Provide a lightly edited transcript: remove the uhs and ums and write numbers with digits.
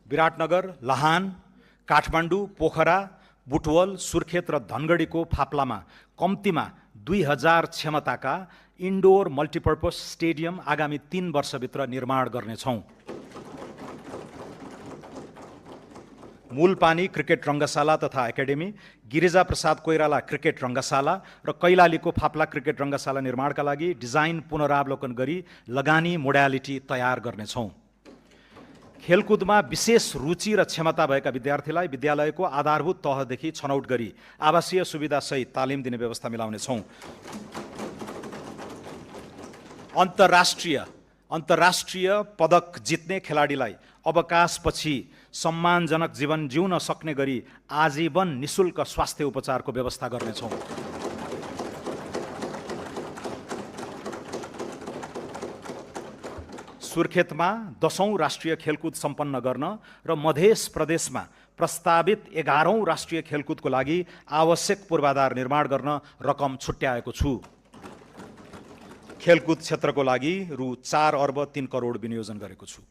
विराटनगर, लाहान, काठमाडौँ, पोखरा, बुटवल, सुर्खेत र धनगढीको फाप्लामा कम्तीमा 2000 क्षमताका इन्डोर मल्टिपर्पज स्टेडियम आगामी 3 वर्षभित्र निर्माण गर्नेछौँ। मूलपानी क्रिकेट रङ्गशाला तथा एकाडेमी, गिरिजा प्रसाद कोइराला क्रिकेट रङ्गशाला र कैलालीको फाप्ला क्रिकेट रङ्गशाला निर्माणका लागि डिजाइन पुनरावलोकन गरी लगानी मोडालिटी तयार गर्नेछौँ। खेलकुदमा विशेष रुचि र क्षमता भएका विद्यार्थीलाई विद्यालयको आधारभूत तहदेखि छनौट गरी आवासीय सुविधासहित तालिम दिने व्यवस्था मिलाउनेछौँ। अन्तर्राष्ट्रिय पदक जित्ने खेलाडीलाई अवकाशपछि सम्मानजनक जीवन जिउन सक्ने गरी आजीवन निशुल्क स्वास्थ्य उपचारको व्यवस्था गर्नेछौँ। सुर्खेतमा 10औं राष्ट्रिय खेलकुद सम्पन्न गर्न र मध्य प्रदेशमा प्रस्तावित 11औं राष्ट्रिय खेलकुदको लागि आवश्यक पूर्वाधार निर्माण गर्न रकम छुट्याएको छु। खेलकुद क्षेत्रको लागि रु 4 अर्ब 3 करोड विनियोजन गरेको छु।